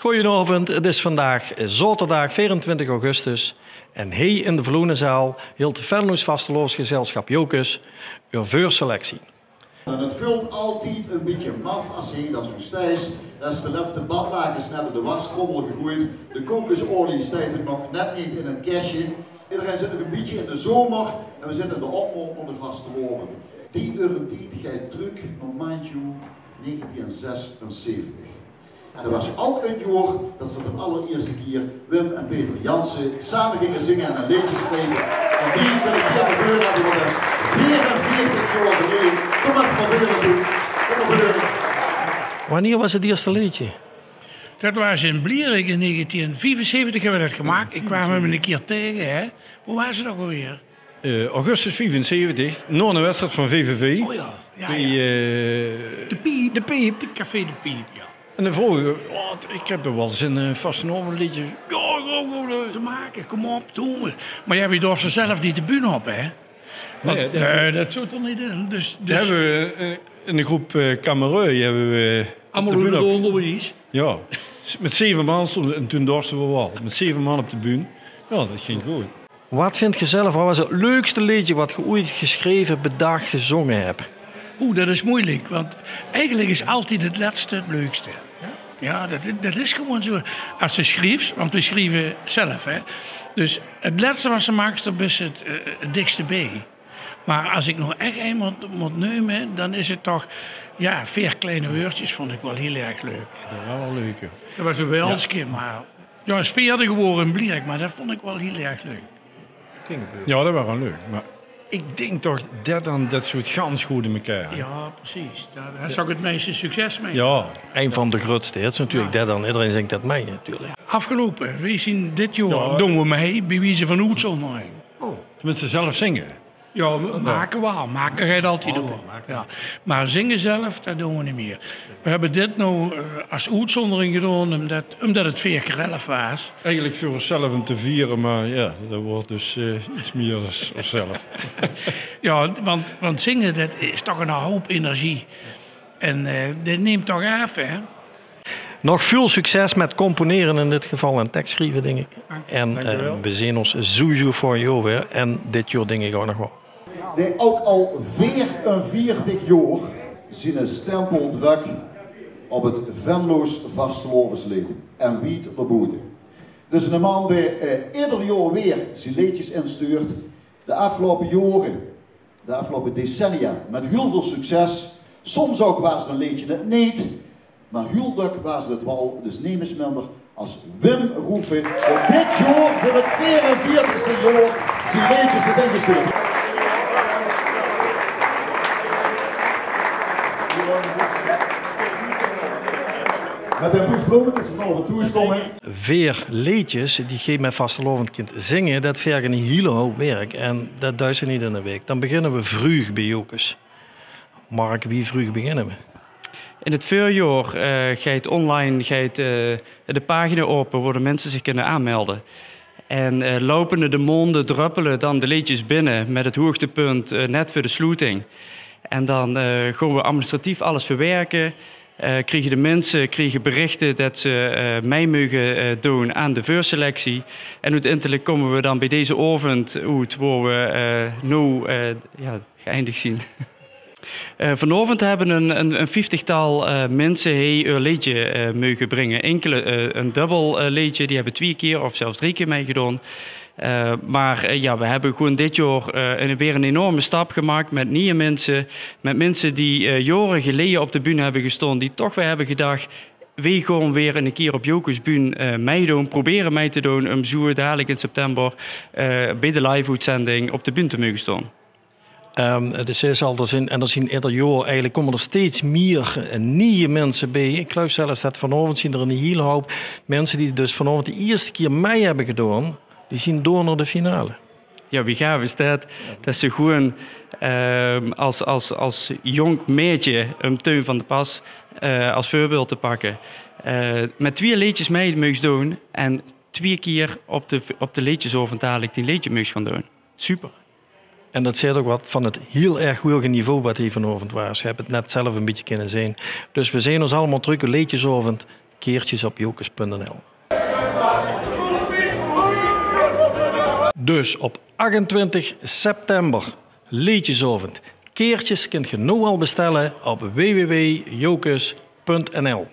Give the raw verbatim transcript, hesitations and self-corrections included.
Goojenaovend, 't is vandaag zaoterdaag veerentwintig augustus en hie in de Vloonenzaal hilt Venloos Vastelaovesgezelsjap Jocus eur veurselectie. En 't veult altied e bietje maf as se hie dan zoe steis. Dao is de lètste badlakes net in de wastrommel gegoeid. De kokosolie steit nog net neet in 't kèsje. Ederein zit nog e bietje in de zomer en we zitte in de opmao nao de vastelaovend. Die eurentied geit trök nao maandjoe negentien zesenzeventig. En d'r waas ouk e joar dat v'r veur de allerierste kier Wim en Peter Janssen same ginge zinge en e leedje sjreve. En die wil ik hie nao veure hebbe, want dat is veerenveertig joar geleje. Kom effe nao veure toe. Kom nao veure. Wannier waas 't ierste leedje? Dat waas in Blierik in negentien viefenzeventig hebbe we dat gemaak. Ik kwaam 'm 'ne kier tege, hè. Hoe waas 't ouk alweer? Eh, augustus viefenzeventig, nao 'ne wedstrijd van V V V. Oh ja, ja, bie, ja. Eh, de Piep. De Piep. De Café de Piep, ja. En dan vroog ik: "Oh, ik heb er wel zin in, een vastelaovendliedje." "Ja, ja, ja, ja." Te make, kom op, doon we. Maar ja, we dorste zelf neet de bühne op, hè? Want, nee, dat zit er neet in. Dus, dus... Hebben we, eh, in de groep, eh, Kamerui hebben we allemaal de bühne op. Onderwijs. Ja, met zeven man stonden we en toen dorsten we wel. Met zeven man op de bühne. Ja, dat ging goed. Wat vindt ge zelf, wat was 't leukste leedje wat ge ooit geschreven, bedacht, gezongen hebt? Oeh, dat is moeilijk, want eigenlijk is altijd het laatste het leukste. Ja, dat, dat is gewoon zo. Als ze schrijft, want we schrijven zelf, hè. Dus het laatste wat ze maakt, dat is het, eh, het dichtste bij. Maar als ik nog echt een moet, moet nemen, dan is het toch, ja, Veer Kleine Weurtjes vond ik wel heel erg leuk. Dat was wel leuk, ja. Dat was een welske, maar ja, is veerde geworden in Blierik, maar dat vond ik wel heel erg leuk. Ja, dat was wel leuk. Maar ik denk toch dat dan, dat soort gans goed in elkaar. Ja, precies. Daar, daar zou ik het meeste succes mee. Ja. Een van de grootste hits natuurlijk, dat dan. Iedereen zingt dat mee natuurlijk. Afgelopen, we zien dit jaar, doen we mee, bij wijze van uitzondering. Oh, tenminste zelf zingen. Ja, we maken wel. Maken gaat altijd door. Ja. Maar zingen zelf, dat doen we niet meer. We hebben dit nou, eh, als uitzondering gedaan, omdat, omdat het veer keer elf was. Eigenlijk voor onszelf om te vieren, maar ja, dat wordt dus, eh, iets meer als onszelf. Ja, want, want zingen, dat is toch een hoop energie. En, eh, dat neemt toch af, hè? Nog veel succes met componeren in dit geval en tekstschrijven, denk ik. En, eh, we zien ons sowieso volgend jaar weer. En dit jaar denk ik ook nog wel. Die ook al veerenveertig jaar zien stempel druk op het Venloos vastelaovesleed en wied d'rboete. Dus een man die, eh, ieder jaar weer zijn leedjes instuurt. De afgelopen jaren, de afgelopen decennia met heel veel succes. Soms ook waas 't een leedje net neet, maar heel dök waas 't wel. Dus nemes minder als Wim Roefen, die dit jaar voor het veerenveertigste jaar zijn leedjes is ingestuurd. Met een poes bloemen is vanavond toegekomen. Veer leedjes die ge met vastelaovend kint zinge, dat vergt een hele hoop werk. En dat duit ze niet in de week. Dan beginnen we vreug bij Jocus. Mark, wie vreug beginnen we? In het veurjaar, eh, geit online, geit, eh, de pagina open, waar de mensen zich kunnen aanmelden. En, eh, lopende de maanden druppelen dan de leedjes binnen met het hoogtepunt, eh, net voor de sloeting. En dan, eh, gaan we administratief alles verwerken. Eh, kriegen de mensen, kriegen berichten dat ze, eh, mee mogen, eh, doen aan de veurselectie. En uiteindelijk komen we dan bij deze avond uit, waar we, eh, nou, eh, ja, geëindigd zien. Eh, vanavond hebben een, een, een vijftigtal, eh, mensen hier een leedje, eh, mogen brengen. Enkele, eh, een dubbel, eh, leedje, die hebben twee keer of zelfs drie keer meegedaan. Eh, maar, eh, ja, we hebben gewoon dit jaar, eh, een, weer een enorme stap gemaakt met nieuwe mensen. Met mensen die, eh, jaren geleden op de bühne hebben gestaan, die toch weer hebben gedacht: "Wij gaan weer een keer op Jocus bühne, eh, meedoen, proberen mee te doen, om zo dadelijk in september, eh, bij de live-uitzending op de bühne te mogen staan." Ehm, het is eerst al, er zijn, en er zijn ieder jaar eigenlijk komen er steeds meer, eh, nieuwe mensen bij. Ik geloof zelfs dat vanavond zien er een hele hoop mensen die dus vanavond de eerste keer mee hebben gedaan, die zien door naar de finale. Ja, wie gaaf is dat? Dat ze gewoon, ehm, als, als, als jong meidje, om Teun van der Pas, eh, als voorbeeld te pakken, eh, met twee leedjes mee mogen doen en twee keer op de, op de leedjesaovend dadelijk die leedje mogen gaan doen. Super. En dat zegt ook wat van het heel erg hoge niveau wat hier vanavond was. Je hebt het net zelf een beetje kunnen zien. Dus we zien ons allemaal terug op leedjesaovend Keertjes op jocus punt n l. Dus op achtentwintig september, leedjesaovend. Keertjes kint ge noe al bestelle op w w w jocus punt n l.